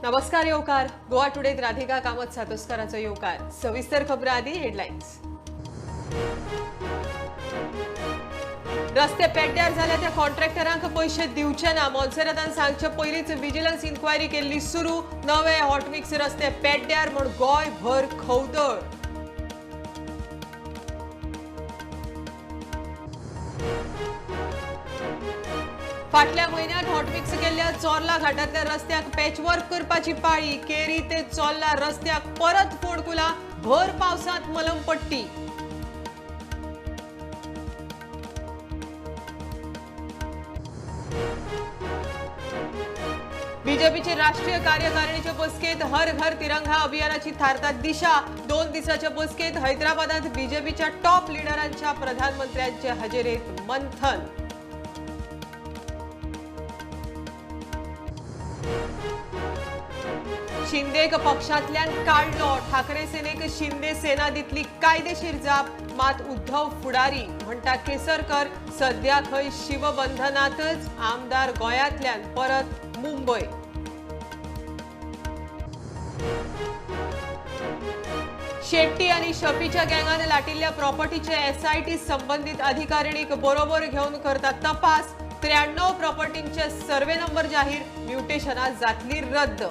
नमस्कार येवकार गोवा टुडेत राधिका कामत सातोस्कराचो येवकार। सविस्तर खबर आदी हेडलायन्स। रस्ते पेड्ड्यार जाल्या त्या कॉन्ट्रॅक्टरांक पयशे दिवचे ना, मोन्सेरातान सांगचे पयलींच विजिलन्स इन्क्वायरी केल्ली सुरू। नवे हॉटमिक्स रस्ते पेड्ड्यार म्हूण गोंयभर खवदळ। फाटल्या म्हयन्यात हॉटमिक्स केल्ल्या चोर्ला घाटांतल्या रस्त्याक पॅचवर्क करपाची पाळी। केरी ते चोर्ला रस्त्याक परत फोडकुला, भर पावसांत मलम पट्टी। बीजेपीचे राष्ट्रीय कार्यकारिणीचे बसकेत हर घर तिरंगा अभियानाची थारता दिशा। 2 दिसाच्या बसकेत हैदराबादात बीजेपीच्या टॉप लिडरांच्या प्रधानमंत्र्यांच्या हजेरीत मंथन। शिंदेक पक्षांतल्यान काडलो, ठाकरे सेनेक शिंदे सेना दितली कायदेशीर जाप। मात उद्धव फुडारी म्हणटा केसरकर सध्या खंय शिवबंधनातच, आमदार गोंयांतल्यान परत मुंबय। शेट्टी आनी शफीच्या गँगान लाटिल्ल्या प्रॉपर्टीचे एसआयटी संबंधित अधिकारिणीक बरोबर घेवन करता तपास। 93 प्रॉपर्टींचे सर्वे नंबर जाहीर, म्युटेशनां जातली रद्द।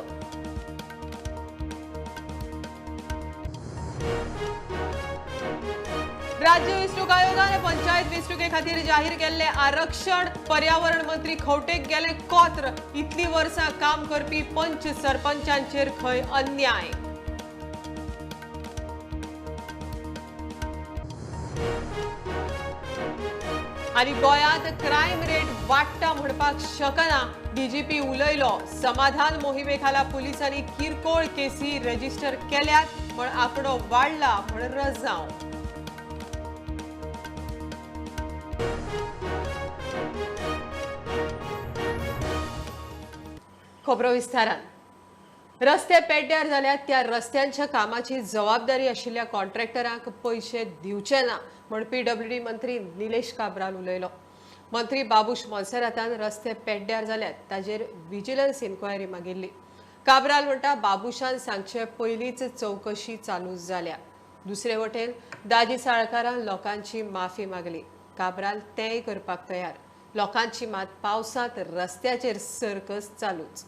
राज्य वेंचणूक आयोगान पंचायत वेंचणुके खातीर जाहीर केल्ले आरक्षण पर्यावरण मंत्री खवटेक गेले कोत्र। इतली वर्सां काम करपी पंच सरपंचांचेर खंय अन्याय। आनी गोंयांत क्रायम रेट वाडटा म्हणपाक शकना, डीजीपी उलयलो। समाधान मोहिमे खाला पुलिसांनी किरकोळ केसी रजिस्टर केल्यात म्हण आंकडो वाडला म्हण रजांव। खबरो विस्तारान। रस्ते पेड्ड्यार जाल्यात त्या रस्त्यांच्या कामाची जबाबदारी आशिल्ल्या कॉन्ट्रॅक्टरांक पयशे दिवचे ना म्हण पीडब्ल्यूडी मंत्री निलेश काब्राल उलयलो। मंत्री बाबूश मोन्सेरातान रस्ते पेड्ड्यार जाल्यात ताजेर विजिलन्स इन्क्वायरी मागिल्ली। काब्राल म्हणटा बाबूशान सांगचे पयलींच चवकशी चालू जाल्या। दुसरे वटेन दाजी साळकारान लोकांची माफी मागली। काब्राल तेंय करपाक तयार, लोकांची मात पावसांत रस्त्याचेर सर्कस चालूच।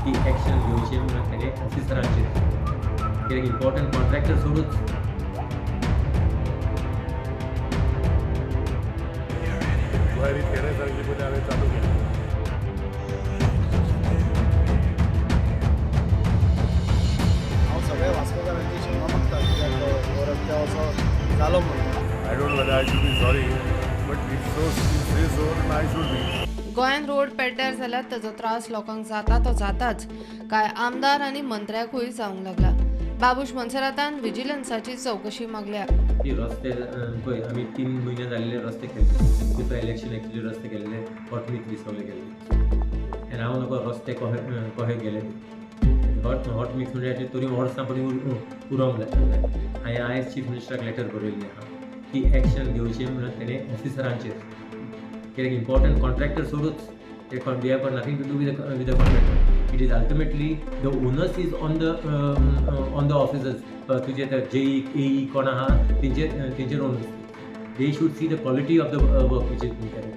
ती एक्शन घेवची म्हणून ताणें ऑफिसरांचेर, कित्याक इम्पॉर्टंट कॉन्ट्रॅक्टर सोडूच। इन्क्वायरी तेणे सांगली पयलीं हांवें चालू केली। हांव सगळ्या वास्कोकारांची क्षमा मागता कित्याक हो रस्त्या असो जालो म्हणून। I don't know whether I should be sorry, but if so, if say so, then I should be. गोंयांत रोड पेड्ड्यार जाल्यार ताजो त्रास लोकांक जाता तो जाताच, कांय आमदार आनी मंत्र्याकूय जावंक लागला। बाबूश मोन्सेरातान विजिलन्साची चवकशी मागल्या। ती रस्ते पळय आमी 3 म्हयने जाल्ले रस्ते केल्ले, बिफोर इलेक्शन एक्चुअली रस्ते केल्ले, हॉटमिक्स बी सगळे केल्ले। आनी हांव नको रस्ते कहे गेले हॉट मिक्स म्हणजे तरी वर्सां परी उरोंक जाय। हांवें आयज चीफ मिनिस्टराक लेटर बरयल्लें आहा की एक्शन घेवची म्हणून ताणें ऑफिसरांचेर, कित्याक इम्पॉर्टंट कॉन्ट्रॅक्टर सोडूच, they have got nothing to do with the contractor. It is ultimately the onus is on the officers. तुजे ते जेई एई कोण आहा तेंचेर onus. They should see the quality of the work which is been carried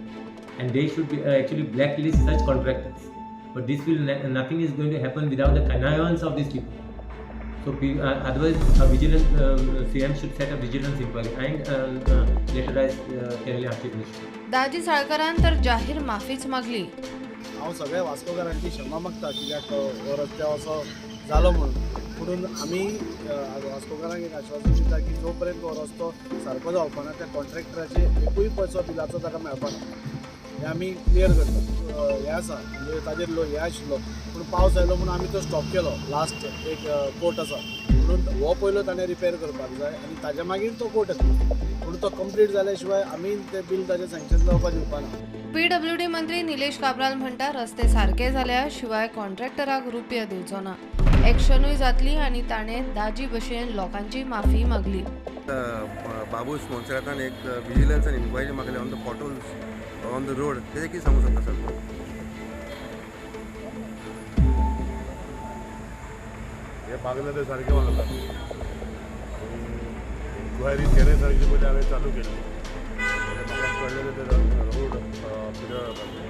and they should be actually black list such contractors. But this will nothing is going to happen without the connivance of these people. So otherwise, a vigilance CM should set a vigilance inquiry and letterize केल्ले आमचे minister. दाजी साळकारान तर जाहीर माफीच मागली। हांव सगळ्या वास्कोकारांची क्षमा मागता कित्याक हो रस्त्या असो जालो म्हणून। पुणून आमी वास्कोकारांक एक आश्वासन दिता की जो पर्यंत हो रस्तो सारको जावपा ना त्या कॉन्ट्रॅक्टराचे एकूय पयसो बिलाचो ताका मेळपा ना, हें आमी क्लियर करता। हें आसा म्हणजे ताजेर हें आशिल्लो पूण पावस आयलो म्हणून आमी तो स्टॉप केलो। लास्ट एक कोट आसा म्हणून हो पयलो ताणें रिपेर करपाक जाय आनी ताज्या मागीर तो कोट येतलो, पूण तो कंप्लीट जाल्या शिवाय आमी ते बील ताजें सँक्शन जावपाक दिवपा ना। पीडब्ल्यूडी मंत्री निलेश काब्राल म्हणटा रस्ते सारके जाल्या शिवाय कॉन्ट्रॅक्टराक रुपया दिवचो ना। एक्शनूय जातली आनी ताणें दाजी भशेन लोकांची माफी मागली. बाबूश मोन्सेरातान एक विजिलन्स आनी इन्क्वायरी मागली on the potholes on the road, तेजें कितें सांगूंक शकता सर? हे मागलें तें सारकें मागलां. इन्क्वायरी केले सारकी पयलीं हांवें चालू केल्ली, म्हाका कळ्ळें तें रोड क्लियर जावपाचें.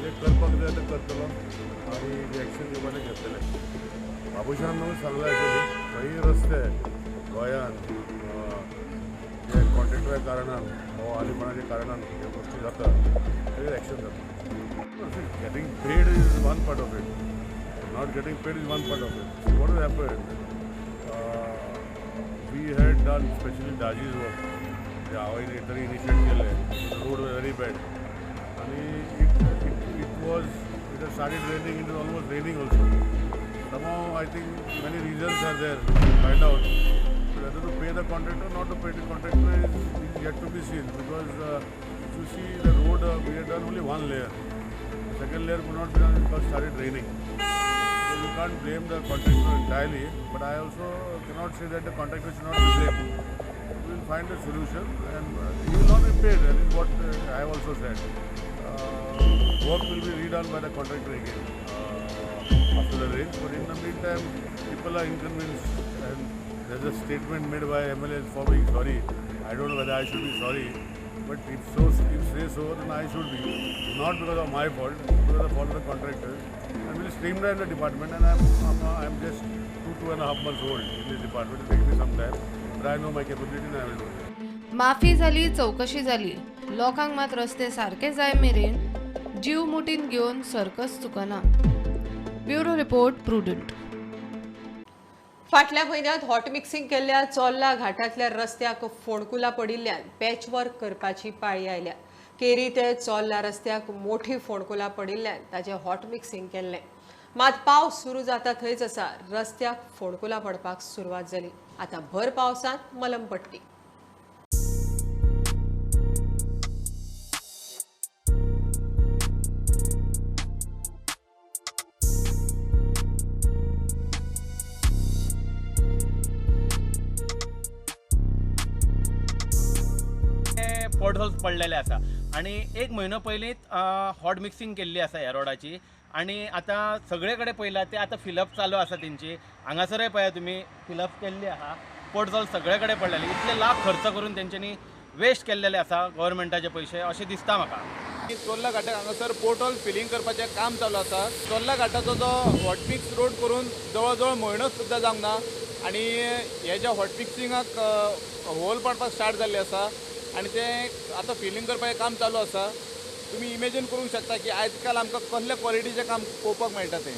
जें करपाक जाय तें करतलो आनी जें एक्शन घेवपाचें घेतलें. बाबूशान न्हू सांगलां एक्चुअली खंय रस्ते गोंयांत जे कॉन्ट्रॅक्टरा कारणान वा आनी कोणाच्या कारणान ह्यो गोश्टी जाता तेजेर एक्शन जाता. Getting paid is one part of it, not getting paid is one part of it. What has happened, we had done specially Daji's work, जे हांवें तरी इनिशिएट केल्लें. रोड व्हेरी बॅड आनी it was it has started raining, it is almost raining also. Somehow I think many reasons are there to find out. So whether to pay the contractor, not to pay the contractor is yet to be seen, because if you see the road, we had done only one layer. The second layer could not be done because it started raining. So you can't blame the contractor entirely, but I also cannot say that the contractor should not be blamed. We will find a solution and he will not be paid, that is what I have also said. Work will be redone by the contractor again after the rain, but in the meantime people are inconvenienced and there's a statement made by MLA for being sorry. I don't know whether I should be sorry, but if so, if say so, then I should be. Not because of my fault, because of the fault of the contractors. And we'll streamline the department, and I'm just 2.5 months old in this department. It will take me some time, but I know my capability and I will do it. माफी जाली, चवकशी जाली, लोकांक मात रस्ते सारके जाय मेरेन जीव मुठीन घेवन सर्कस चुकना. Bureau report, Prudent. फाटल्या म्हयन्यांत हॉट मिक्सिंग केल्ल्या चोर्ला घाटांतल्या रस्त्याक फोंडकुलां पडिल्ल्यान पॅचवर्क करपाची पाळी आयल्या. केरी ते चोर्ला रस्त्याक मोठी फोंडकुलां पडिल्ल्यान ताचें हॉट मिक्सिंग केल्लें. मात पावस सुरू जाता थंयच आसा रस्त्याक फोंडकुलां पडपाक सुरवात जाली. आतां भर पावसांत मलम पट्टी. पॉटहोल्स पडलेले आसा आनी एक म्हयनो पयलींच हॉट मिक्सिंग केल्ली आसा ह्या रोडाची आनी आतां सगळे कडेन पळयला ते आतां फिलअप चालू आसा तेंची. हांगासरय पळया तुमी फिलअप केल्ली आसा, पॉटहोल्स सगळे कडेन पडलेले. इतले लाख खर्च करून तेंच्यांनी वेस्ट केल्लेले आसा गव्हर्मेंटाचे पयशे अशें दिसता म्हाका. चोर्ला घाटाक हांगासर पोर्टल फिलींग करपाचें काम चालू आसा. चोर्ला घाटाचो जो हॉटमिक्स रोड करून जवळ जवळ म्हयनो सुद्दां जावंक ना आनी हे ज्या हॉटमिक्सिंगाक होल पडपाक स्टार्ट जाल्ले आसा आनी तें आतां फिलींग करपाचें काम चालू आसा. तुमी इमेजीन करूंक शकता की आयज काल आमकां कसल्या क्वॉलिटीचें काम पळोवपाक मेळटा तें.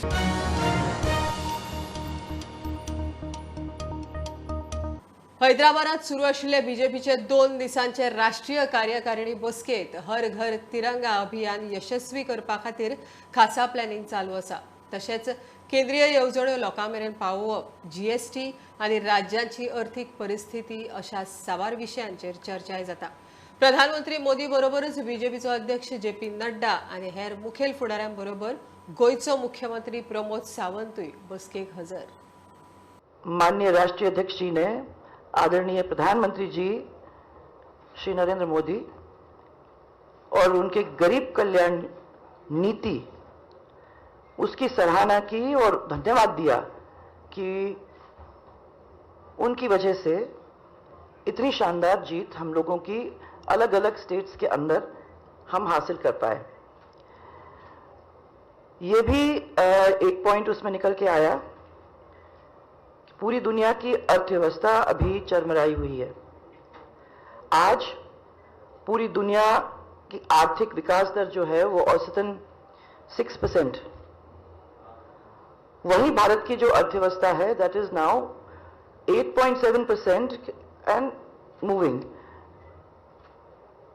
हैदराबादात सुरू आशिल्ले बीजेपीचे 2 दिसांचे राष्ट्रीय कार्यकारिणी बसकेत हर घर तिरंगा अभियान यशस्वी करपा खातीर खासा प्लॅनिंग चालू आसा. तशेंच केंद्रीय येवजण्यो लोकां मेरेन पावोवप, जीएसटी आनी राज्यांची अर्थीक परिस्थिती अशा साबार विशयांचेर चर्चाय जाता. प्रधानमंत्री मोदी बरोबरच बीजेपीचो अध्यक्ष जे पी नड्डा आनी हेर मुखेल फुडाऱ्यां बरोबर गोंयचो मुख्यमंत्री प्रमोद सावंतूय बसकेक हजर. माननीय राष्ट्रीय अध्यक्ष जी ने आदरणीय प्रधानमंत्री जी श्री नरेंद्र मोदी और उनके गरीब कल्याण नीति उसकी सराहना की और धन्यवाद दिया कि उनकी वजह से इतनी शानदार जीत हम लोगों की अलग अलग स्टेट्स के अंदर हम हासिल कर पाए। ये भी एक पॉइंट उसमें निकल के आया कि पूरी दुनिया की अर्थव्यवस्था अभी चरमराई हुई है। आज पूरी दुनिया की आर्थिक विकास दर जो है वो औसतन 6%, वहीं भारत की जो अर्थव्यवस्था है that is now 8.7% and moving.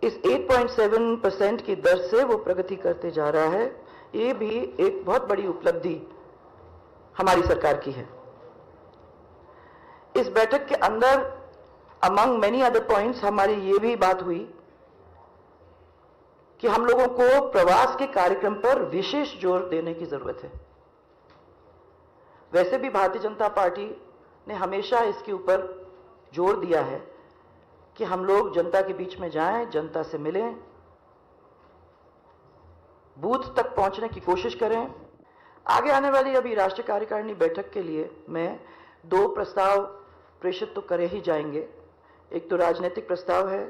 इस 8.7% की दर से वो प्रगति करते जा रहा है। ये भी एक बहुत बड़ी उपलब्धि हमारी सरकार की है। इस बैठक के अंदर अमंग मेनी अदर पॉइंट्स हमारी ये भी बात हुई कि हम लोगों को प्रवास के कार्यक्रम पर विशेष जोर देने की जरूरत है। वैसे भी भारतीय जनता पार्टी ने हमेशा इसके ऊपर जोर दिया है कि हम लोग जनता के बीच में जाएं, जनता से मिलें, बूथ तक पहुंचने की कोशिश करें। आगे आने वाली अभी राष्ट्रीय कार्यकारिणी बैठक के लिए मैं 2 प्रस्ताव प्रेषित तो करे ही जाएंगे। एक तो राजनीतिक प्रस्ताव है,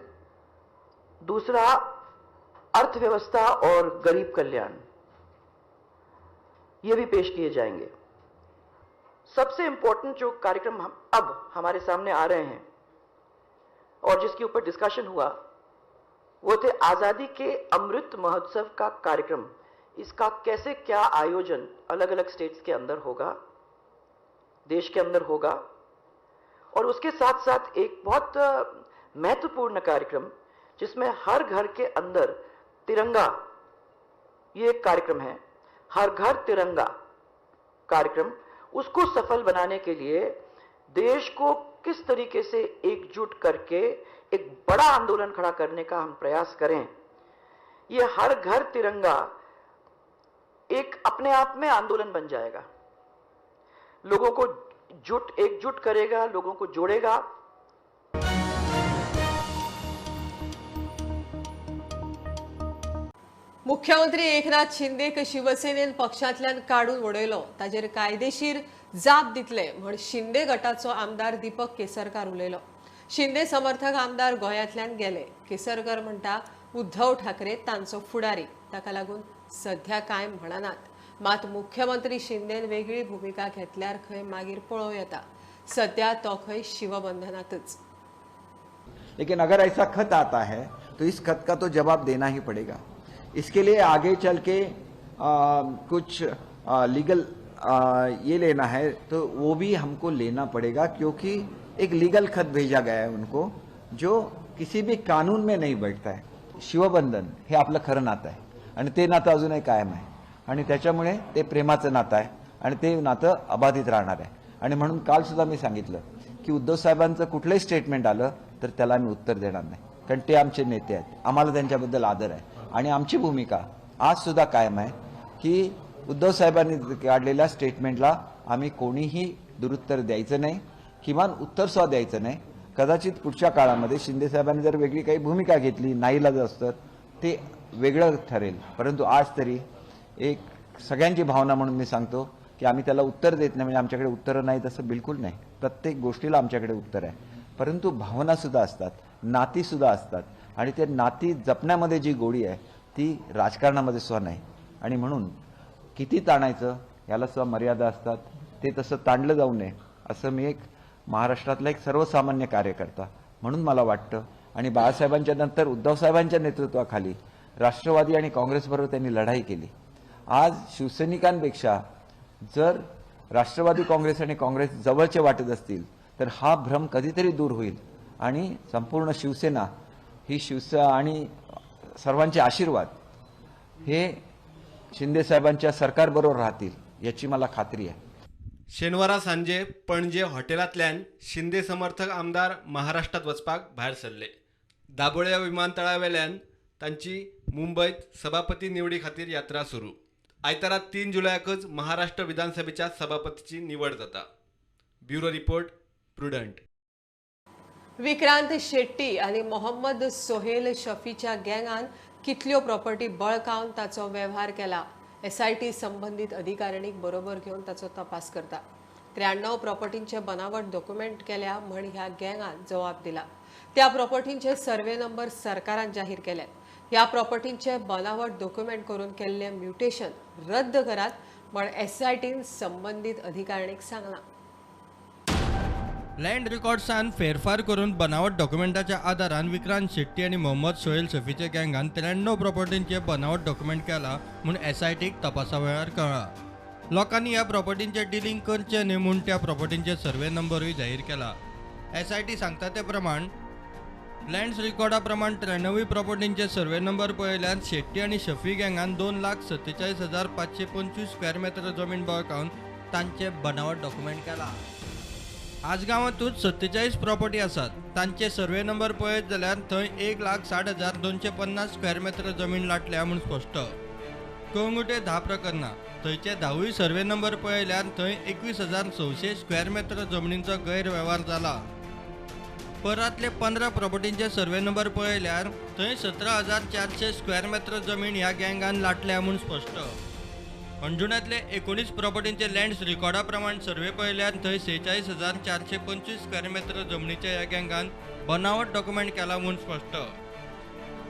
दूसरा अर्थव्यवस्था और गरीब कल्याण, ये भी पेश किए जाएंगे। सबसे इंपॉर्टेंट जो कार्यक्रम अब हमारे सामने आ रहे हैं और जिसके ऊपर डिस्कशन हुआ वो थे आज़ादी के अमृत महोत्सव का कार्यक्रम। इसका कैसे क्या आयोजन अलग अलग स्टेट्स के अंदर होगा, देश के अंदर होगा, और उसके साथ साथ एक बहुत महत्वपूर्ण कार्यक्रम जिसमें हर घर के अंदर तिरंगा, ये एक कार्यक्रम है, हर घर तिरंगा कार्यक्रम, उसको सफल बनाने के लिए देश को किस तरीके से एकजुट करके एक बड़ा आंदोलन खड़ा करने का हम प्रयास करें। ये हर घर तिरंगा एक अपने आप में आंदोलन बन जाएगा, लोगों को एकजुट करेगा, लोगों को जोड़ेगा। मुख्यमंत्री एकनाथ शिंदेक शिवसेनेन पक्षांतल्यान काडून उडयलो, ताजेर कायदेशीर जाप दितले म्हण शिंदे गटाचो आमदार दीपक केसरकर उलयलो। शिंदे समर्थक आमदार गोंयांतल्यान गेले। केसरकर म्हणटा उद्धव ठाकरे तांचो फुडारी, ताका लागून सध्या कांय म्हणनात। मात मुख्यमंत्री शिंदेन वेगळी भूमिका घेतल्यार खंय मागीर पळोवं येता। सध्या तो खंय शिवबंधनातच। लेकिन अगर ऐसा खत आता है तो इस खत का तो जवाब देना ही पड़ेगा। इसके लिए आगे चल के कुछ लीगल ये लेना है तो वो भी हमको लेना पड़ेगा, क्योंकि एक लीगल खत भेजा गया है उनको जो किसी भी कानून में नहीं बैठता है। शिवबंधन हे आपलं खरं नातं आहे आणि ते नातं अजूनही कायम आहे आणि त्याच्यामुळे ते प्रेमाचं नातं आहे आणि ते नातं अबाधित राहणार आहे। आणि म्हणून काल सुद्धा मी सांगितलं की उद्धव साहेबांचं कुठलंही स्टेटमेंट आलं तर त्याला आम्ही उत्तर देणार नाही, कारण ते आमचे नेते आहेत, आम्हाला त्यांच्याबद्दल आदर आहे आणि आमची भूमिका आज सुद्धा कायम आहे की उद्धव साहेबांनी काढलेल्या स्टेटमेंटला आम्ही कोणीही दुरुत्तर द्यायचं नाही, किमान उत्तर सुद्धा द्यायचं नाही। कदाचित पुढच्या काळामध्ये शिंदे साहेबांनी जर वेगळी काही भूमिका घेतली नाईलाज असतं ते वेगळं ठरेल, परंतु आज तरी एक सगळ्यांची भावना म्हणून मी सांगतो की आम्ही त्याला उत्तर देत नाही, म्हणजे आमच्याकडे उत्तरं नाही तसं बिलकुल नाही, प्रत्येक गोष्टीला आमच्याकडे उत्तर आहे, परंतु भावनासुद्धा असतात, नातीसुद्धा असतात आणि ते नाती जपण्यामध्ये जी गोडी आहे ती राजकारणामध्ये सुद्धा नाही। आणि म्हणून किती ताणायचं याला सुद्धा मर्यादा असतात, ते तसं ताणलं जाऊ नये असं मी एक महाराष्ट्रातला एक सर्वसामान्य कार्यकर्ता म्हणून मला वाटतं। आणि बाळासाहेबांच्या नंतर उद्धव साहेबांच्या नेतृत्वाखाली राष्ट्रवादी आणि काँग्रेसबरोबर त्यांनी लढाई केली। आज शिवसैनिकांपेक्षा जर राष्ट्रवादी काँग्रेस आणि काँग्रेस जवळचे वाटत असतील तर हा भ्रम कधीतरी दूर होईल आणि संपूर्ण शिवसेना ही शिवसेना आणि सर्वांचे आशीर्वाद हे शिंदे साहेबांच्या सरकारबरोबर राहतील याची मला खात्री आहे। शेनवारा सांजे पणजे हॉटेलांतल्यान शिंदे समर्थक आमदार महाराष्ट्रात वचपाक भायर सरले। दाबोळ्या विमानतळावेल्यान तांची मुंबयत सभापती निवडी खातीर यात्रा सुरू। आयतारा 3 जुलयाकच महाराष्ट्र विधानसभेच्या सभापतीची निवड जाता। Bureau report, Prudent. Vikrant Shetty आणि मोहम्मद सोहेल शफीच्या गँगान कितल्यो प्रॉपर्टी बळकावन ताचो वेव्हार केला। एसआयटी संबंधित अधिकाऱ्यांक बरोबर घेवन ताचो तपास करता। 93 प्रॉपर्टींचे बनावट डॉक्युमेंट केल्या म्हण ह्या गँगान जबाब दिला। त्या प्रॉपर्टींचे सर्वे नंबर सरकारान जाहीर केल्यात। ह्या प्रॉपर्टींचे बनावट डॉक्युमेंट करून केल्ले म्युटेशन रद्द करात म्हण एसआयटीन संबंधित अधिकाऱ्यांक सांगलां। लँड रेकॉर्ड्सान फेरफार करून बनावट डॉक्युमेंटाच्या आदारान विक्रांत शेट्टी आनी मोहम्मद सोहेल शफीच्या गँगान 93 प्रॉपर्टींचे बनावट डॉक्युमेंट केला म्हूण एसआयटीक तपासा वेळार कळ्ळां। लोकांनी ह्या प्रॉपर्टींचे डिलींग करचें न्हय म्हूण त्या प्रॉपर्टींचे सर्वे नंबरूय जाहीर केला। एसआयटी सांगता ते प्रमाण लँड रेकॉर्डा प्रमाण 93 प्रॉपर्टींचे सर्वे नंबर पळयल्यार शेट्टी आनी शफी गँगान 2,47,525 स्क्वेअर मिटर जमीन बळकावन तांचे बनावट डॉक्युमेंट केला। आजगांवांतूच 47 प्रॉपर्टी आसात, तांचे सर्वे नंबर पळयत जाल्यार थंय 1,60,250 स्क्वेअर मिटर जमीन लाटल्या म्हूण स्पश्ट। कळंगुटे 10 प्रकरणां. थंयचे 10वूय सर्वे नंबर पळयल्यार थंय 21,600 स्क्वेअर मेत्र जमनींचो गैरवेव्हार जाला. परांतले 15 प्रॉपर्टींचे सर्वे नंबर पळयल्यार थंय 17,400 स्क्वेअर मेत्र जमीन ह्या गँगान लाटल्या म्हूण स्पश्ट. अंजुणांतले 19 प्रॉपर्टींचे लँड्स रिकॉर्डा प्रमाण सर्वे पळयल्यार थंय 46,425 स्क्वेअर मेत्र जमनीच्या ह्या गँगान बनावट डॉक्युमेंट केला म्हूण स्पश्ट.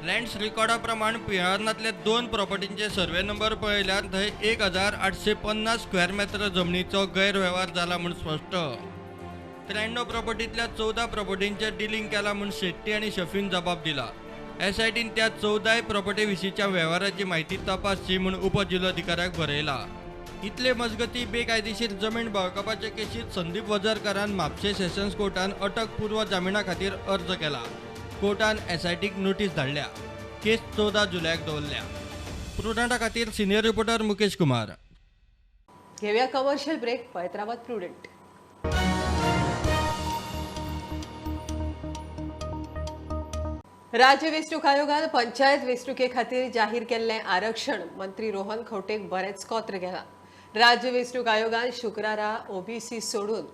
लँड्स रिकॉर्डा प्रमाण पिळर्णांतले 2 प्रॉपर्टींचे सर्वे नंबर पळयल्यार थंय 1,850 स्क्वेअर मेत्र जमनीचो गैरवेव्हार जाला म्हूण स्पश्ट. 93 प्रॉपर्टींतल्या 14 प्रॉपर्टींचे डिलिंग केला म्हूण शेट्टी आनी शफीन जबाब दिला. एसआयटीन त्या 14 प्रॉपर्टी विशींच्या वेव्हाराची माहिती तपासची म्हूण उपजिल्लोधिकाऱ्याक बरयला. इतले मजगती बेकायदेशीर जमीन बळकावपाचे केशीत संदीप वझरकरान म्हापशें सेशन्स कोर्टान अटकपूर्व जामिना खातीर अर्ज केला. कोर्टान एसआयटीक नोटीस धाडल्या. केस 14 जुलयाक दवरल्या. प्रुडंटा खातीर सिनियर रिपोर्टर मुकेश कुमार. घेवया कमर्शियल ब्रेक. पळयत रावात प्रुडंट. राज्य वेंचणूक आयोगान पंचायत वेंचणुके खातीर जाहीर केल्लें आरक्षण मंत्री रोहन खंवटेक बरेंच कोत्र गेलां. राज्य वेंचणूक आयोगान शुक्रारा ओबीसी सोडून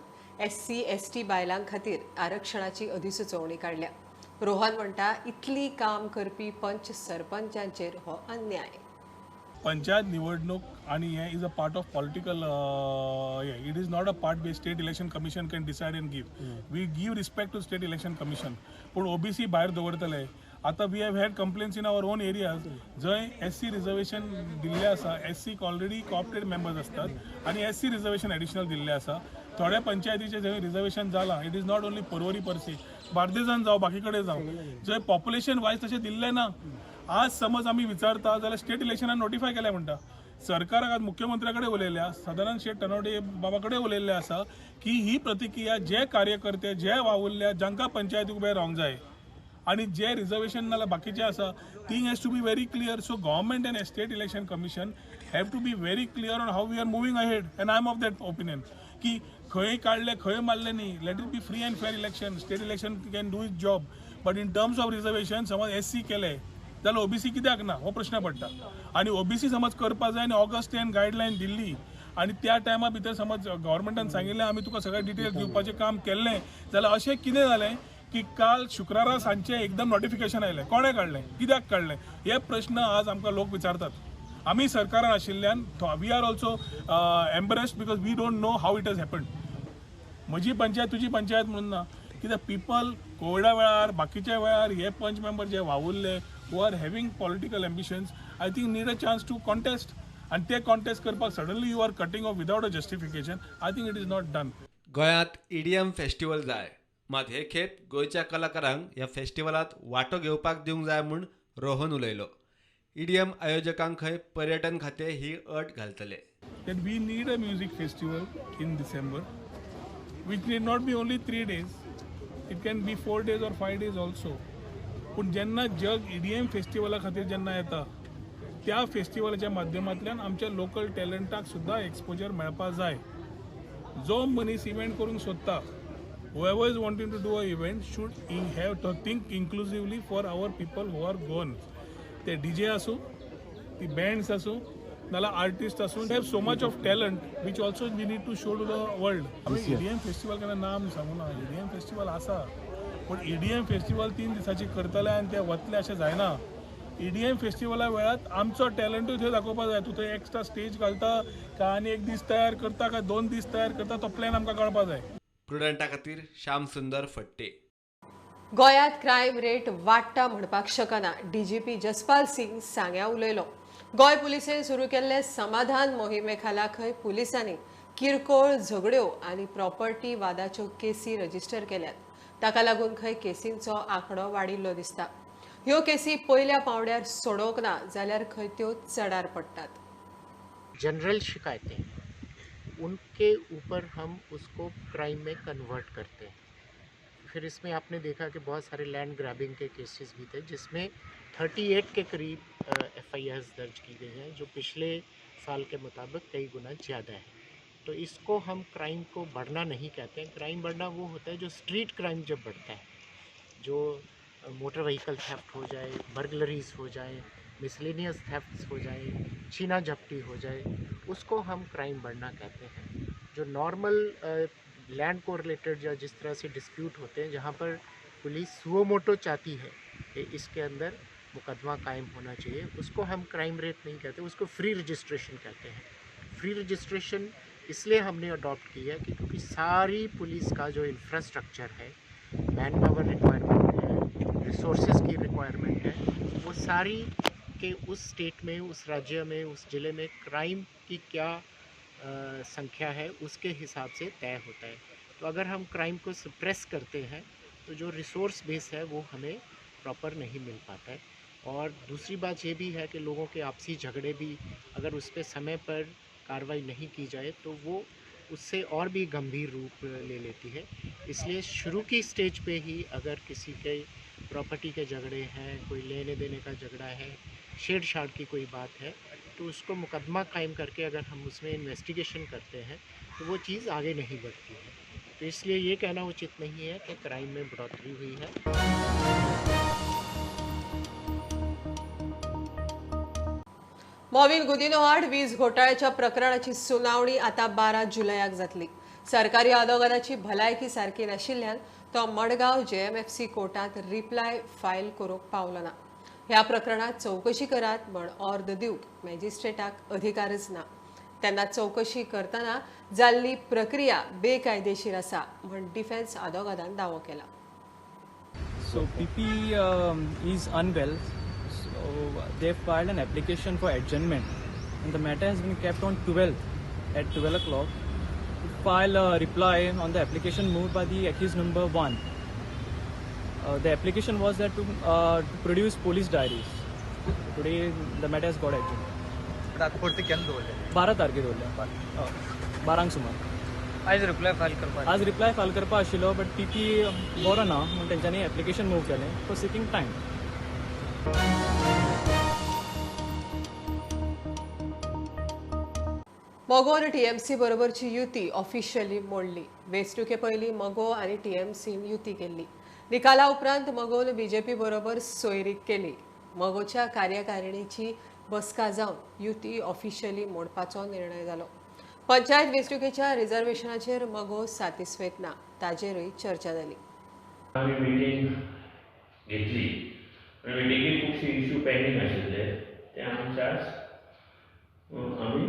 एससी एसटी बायलां खातीर आरक्षणाची अधिसुचोवणी काडल्या. रोहन म्हणटा इतली काम करपी पंच सरपंचांचेर हो अन्याय. पंचायत निवडणूक आणि हे is a part of political, it is not a part by state election commission can decide and give. We give respect to state election commission, पूण ओबीसी भायर दवरतले. आतां we have had complaints in our own areas जंय S C reservation दिल्लें आसा, S सीक already कॉप्टेड members आसतात आनी एस सी रिजर्वेशन एडिशनल दिल्लें आसा. थोड्या पंचायतीचें जंय रिजर्वेशन जालां, it is not only Porvorim per se, बार्देजान जावं बाकी कडेन जावं, जंय पॉप्युलेशन वायज तशें दिल्लें ना. आज समज आमी विचारता जाल्यार स्टेट इलेक्शनान नोटिफाय केल्या म्हणटा. सरकाराक आज मुख्यमंत्र्या कडेन उलयल्या, सदानंद शेट तनवडे बाबा कडेन उलयल्ले आसा की ही प्रतिक्रिया जे कार्यकर्ते जे वावुरल्या जांकां पंचायतीक उबे रावंक जाय आनी जे रिजर्वेशन नाल्यार बाकीचे आसा, thing has to be very clear. So government and state election commission have to be very clear on how we are moving ahead. And I am of that opinion की खंय काडले खंय मारले न्ही, let it be free and fair election. State election can do its job, but in terms of reservation समज S C केले जाल्यार OBC कित्याक ना हो प्रश्न पडटा. आनी ओबीसी समज करपा जाय आनी ऑगस्ट 10 गायडलायन दिल्ली आनी त्या टायमा भितर समज गव्हर्मेंटान सांगिल्लें आमी तुका सगळे डिटेल्स दिवपाचें काम केल्लें, जाल्यार अशें कितें जालें की काल शुक्रारा सांजचें एकदम नोटिफिकेशन आयलें. कोणें काडलें, कित्याक काडलें, हे प्रश्न आज आमकां लोक विचारतात. आमी सरकारान आशिल्ल्यान we are also embarrassed because we don't know how it has happened. म्हजी पंचायत तुजी पंचायत म्हणून ना, कित्याक पिपल कोविडा वेळार बाकीच्या वेळार हे पंच मेंबर जे वावुरले who are having political ambitions, I think need a chance to contest. आनी ते कॉन्टेस्ट करपाक suddenly you are cutting off without a justification. I think it is not done. गोंयांत ईडीएम फेस्टिवल जाय, मात हे खेप गोंयच्या कलाकारांक ह्या फेस्टिवलांत वांटो घेवपाक दिवंक जाय म्हूण रोहन उलयलो. ईडीएम आयोजकांक खंय पर्यटन खातें ही अट घालतले. That we need a music festival in December, which need not be only 3 days, it can be 4 days or 5 days also. पूण जेन्ना जग ईडीएम फेस्टिवला खातीर जेन्ना येता त्या फेस्टिवलाच्या माध्यमांतल्यान आमच्या लोकल टॅलंटाक सुद्दां एक्सपोजर मेळपा जाय. जो मनीस इव्हेंट करूंक सोदता, whoever is wanting to do a event should have to think inclusively for our people who are Goan. ते डीजे आसूं, ती बँड्स आसूं, नाल्यार आर्टिस्ट आसूं, have so much of talent which also we need to show to the world. आमी EDM festival केन्ना नाम सांगू ना, ईडीएम फेस्टिवल आसा, पूण ईडीएम फेस्टिवल 3 दिसांची करतले आनी ते वतले अशें जायना. ईडीएम फेस्टिवला वेळार आमचो टॅलंटूय थंय दाखोवपा जाय. तूं थंय एक्स्ट्रा स्टेज घालता काय आनी एक दीस तयार करता काय 2 दीस तयार करता, तो प्लॅन आमकां कळपा जाय. प्रुडंटा खातीर श्याम सुंदर फट्टे. गोंयांत क्रायम रेट वाडटा म्हणपाक शकना, डीजीपी जसपाल सिंग सांग्या उलयलो. गोंय पुलिसेन सुरू केल्ले समाधान मोहिमे खाला खंय पुलिसांनी किरकोळ झगड्यो आनी प्रॉपर्टी वादाच्यो केसी रजिस्टर केल्यात. ताका लागून खंय केसींचो आंकडो वाडिल्लो दिसता. ह्यो केसी पयल्या पावंड्यार सोडोवंक ना जाल्यार खंय त्यो चडार पडटात. जनरल शिकायतें उनके ऊपर हम उसको क्राइम में कन्वर्ट करते हैं. फिर इसमें आपने देखा कि बहुत सारे लैंड ग्रैबिंग के केसेस भी थे जिसमें 38 के करीब एफआईआर्स दर्ज की गई हैं, जो पिछले साल के मुताबिक कई गुना ज़्यादा है. तो इसको हम क्राइम को बढ़ना नहीं कहते हैं. क्राइम बढ़ना वो होता है जो स्ट्रीट क्राइम जब बढ़ता है, जो मोटर व्हीकल थेफ्ट हो जाए, बर्गलरीज हो जाए, मिसलेनियस थेफ्ट्स हो जाए, छीना झपटी हो जाए, उसको हम क्राइम बढ़ना कहते हैं। जो नॉर्मल लैंड को रिलेटेड या जिस तरह से डिस्प्यूट होते हैं, जहाँ पर पुलिस सुओ मोटो चाहती है कि इसके अंदर मुकदमा कायम होना चाहिए, उसको हम क्राइम रेट नहीं कहते, उसको फ्री रजिस्ट्रेशन कहते हैं। फ्री रजिस्ट्रेशन इसलिए हमने अडॉप्ट किया कि क्योंकि सारी पुलिस का जो इंफ्रास्ट्रक्चर है, मैन पावर रिक्वायरमेंट है, रिसोर्सेज की रिक्वायरमेंट है, वो सारी के उस स्टेट में, उस राज्य में, उस ज़िले में क्राइम की क्या संख्या है उसके हिसाब से तय होता है। तो अगर हम क्राइम को सप्रेस करते हैं तो जो रिसोर्स बेस है वो हमें प्रॉपर नहीं मिल पाता है। और दूसरी बात ये भी है कि लोगों के आपसी झगड़े भी अगर उस पर समय पर कार्रवाई नहीं की जाए तो वो उससे और भी गंभीर रूप ले लेती है। इसलिए शुरू की स्टेज पे ही अगर किसी के प्रॉपर्टी के झगड़े हैं, कोई लेने देने का झगड़ा है, छेड़छाड़ की कोई बात है, तो उसको मुकदमा कायम करके अगर हम उसमें इन्वेस्टिगेशन करते हैं तो वो चीज़ आगे नहीं बढ़ती है। तो इसलिए ये कहना उचित नहीं है कि क्राइम में बढ़ोतरी हुई है। मॉविन गुदिन्हो आड वीज घोटाळ्याच्या प्रकरणाची सुनावणी आता 12 जुलयाक जातली। सरकारी आदोगादाची भलायकी सारकी नाशिल्ल्यान तो मडगांव जेएमएफसी कोर्टात रिप्लाय फायल करूंक पावलो ना। ह्या प्रकरणात चौकशी करात म्हण ऑर्द दिवंक मॅजिस्ट्रेटाक अधिकारच ना। तेन्ना चौकशी करतना जाल्ली प्रक्रिया बेकायदेशीर आसा म्हण डिफेन्स आदोगादान दावो केला। So PP is unwell. So they filed an application for adjournment and the matter has been kept on 12th at 12 o'clock to file a reply on the application moved by the accused number 1. The application was that to produce police diaries. Today the matter has got adjourned. 12 तारखे दवरल्या 12 सुमार आज reply file करपा आज reply file करपा आशिल्लो, but PP बरो ना म्हूण तेंच्यांनी एप्लिकेशन मूव केलें फॉर सिकींग टायम। मगो आनी टीएमसी बरोबरची युती ऑफिशियली मोडली। वेंचणुके पयलीं मगो आनी टीएमसीन युती केल्ली। निकाला उपरांत मगोन बीजेपी बरोबर सोयरीक केली। मगोच्या कार्यकारिणीची बसका जावन युती ऑफिशियली मोडपाचो निर्णय जालो। पंचायत वेंचणुकेच्या रिझर्वेशनाचेर मगो सातिस्फेत ना, ताजेरूय चर्चा जाली। आमी मिटींग घेतली आनी मिटिंगेक खुबशे इशू पेंडींग आशिल्ले ते आमच्या आमी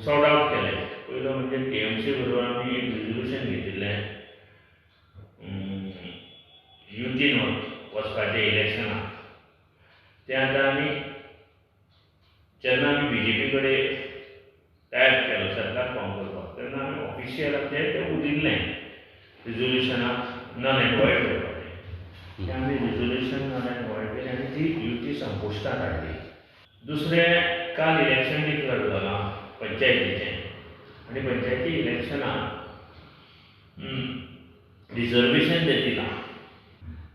सॉर्ट आवट केले। पयलो म्हणजे टीएमसी बरोबर आमी एक रिजोल्युशन घेतिल्लें युतीन वचपाचें इलेक्शनाक, तें आतां आमी जेन्ना आमी बीजेपी कडेन टायप केलो सरकार फॉर्म करपाक तेन्ना आमी ऑफिशियल आमचें तें उरिल्लें रिजोल्युशनाक नल एंड वॉयड करपाचें, तें आमी रिजोल्युशन नल एंड वॉयड केलें आनी ती युती संपुश्टांत हाडली। दुसरें, काल इलेक्शन डिक्लेअर जालां पंचायतीचें आनी पंचायती इलेक्शनाक रिजर्वेशन जें दिलां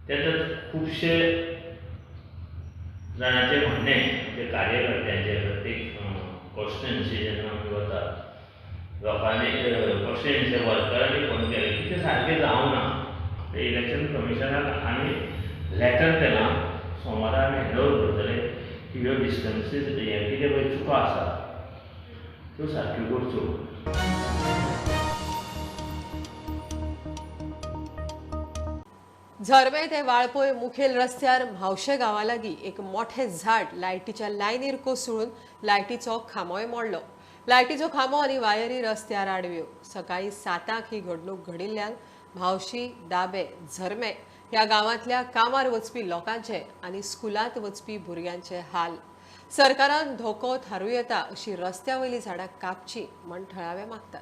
तेतूंत खुबशे जाणांचें म्हणणें म्हणजे कार्यकर्त्यांचें प्रत्येक कॉन्स्टिट्युएन्सी जेन्ना आमी वतात लोकांनी कॉन्स्टिट्युएन्सी वर्करांनी फोन केले की तें सारकें जावना। ते इलेक्शन कमिशनाक आमी लेटर केलां, सोमारा आमी हँड ओवर करतले की ह्यो डिस्टन्सीस हें कितें पळय चुको आसा त्यो सारक्यो करच्यो। झरमे ते वाळपय मुखेल रस्त्यार म्हावशे गांवा लागीं एक मोठें झाड लायटीच्या लायनीर कोसळून लायटीचो खांबोय मोडलो। लायटीचो खांबो आनी वायरी रस्त्यार आडव्यो। सकाळीं 7 ही घडणूक घडिल्ल्यान म्हावशी, दाबे, झरमे ह्या गांवांतल्या कामार वचपी लोकांचे आनी स्कुलांत वचपी भुरग्यांचे हाल। सरकारान धोको थारूं येता अशी रस्त्या वयलीं झाडां कापची म्हण थळावे मागतात।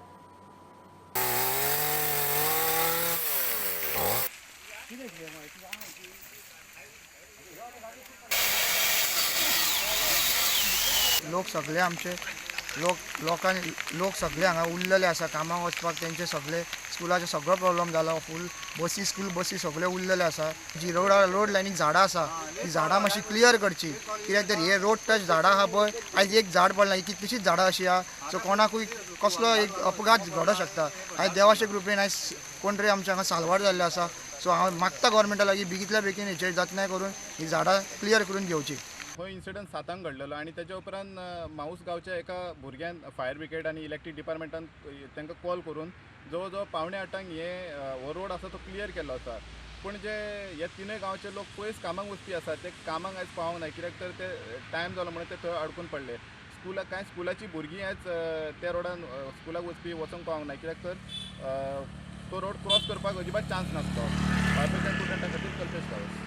लोक सगळे आमचे लोक लोकांनी लोक सगळे हांगा उरलेले आसा कामाक वचपाक, तेंचे सगळे स्कुलाचे सगळो प्रॉब्लम जाला, फूल बसी स्कूल बसी सगळे उरलेले आसा। जी रोड लायनीक झाडां आसा ती झाडां मातशी क्लियर करची, कित्याक तर हे रोड टच झाडां आहा पळय, आयज एक झाड पडलां, कितलीशीच झाडां अशी आहा, सो कोणाकूय कसलो एक अपघात घडोवंक शकता। आयज देवाचे कृपेन आयज कोण तरी आमच्या हांगा साल्वार जाल्ले आसा। सो हांव मागता गोवोरमेंटा लागीं बेगींतल्या बेगीन हेचेर जतनाय करून ही झाडां क्लियर करून घेवची। हो इन्सिडंट 7 घडलेलो आनी तेच्या उपरांत माऊस गांवच्या एका भुरग्यान फायर ब्रिगेड आनी इलेक्ट्रीक डिपार्टमेंटान तांकां कॉल करून जवळ जवळ 7:45 हे हो रोड आसा तो क्लियर केल्लो आसा. पूण जे हे तिनूय गांवचे लोक पयस कामाक वचपी आसा ते कामाक आयज पावोंक ना, कित्याक तर ते टायम जालो म्हणून ते थंय अडकून पडले. स्कुलाक कांय स्कुलाची भुरगीं आयज त्या रोडान स्कुलाक वचपी वचोंक पावोंक ना, कित्याक तर तो रोड क्रॉस करपाक अजिबात चान्स नासलो. प्रुडंटा खातीर कल्पेश गांवस.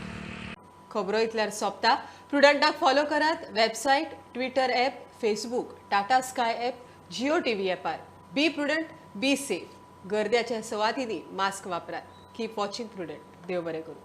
खबरो इतल्यार सोंपता. प्रुडंटाक फॉलो करात website, Twitter app, Facebook, Tata Sky app, Jio TV ॲपार. Be prudent, be safe. गर्द्याच्या सुवातींनी मास्क वापरात. Keep watching Prudent. देव बरें करूं.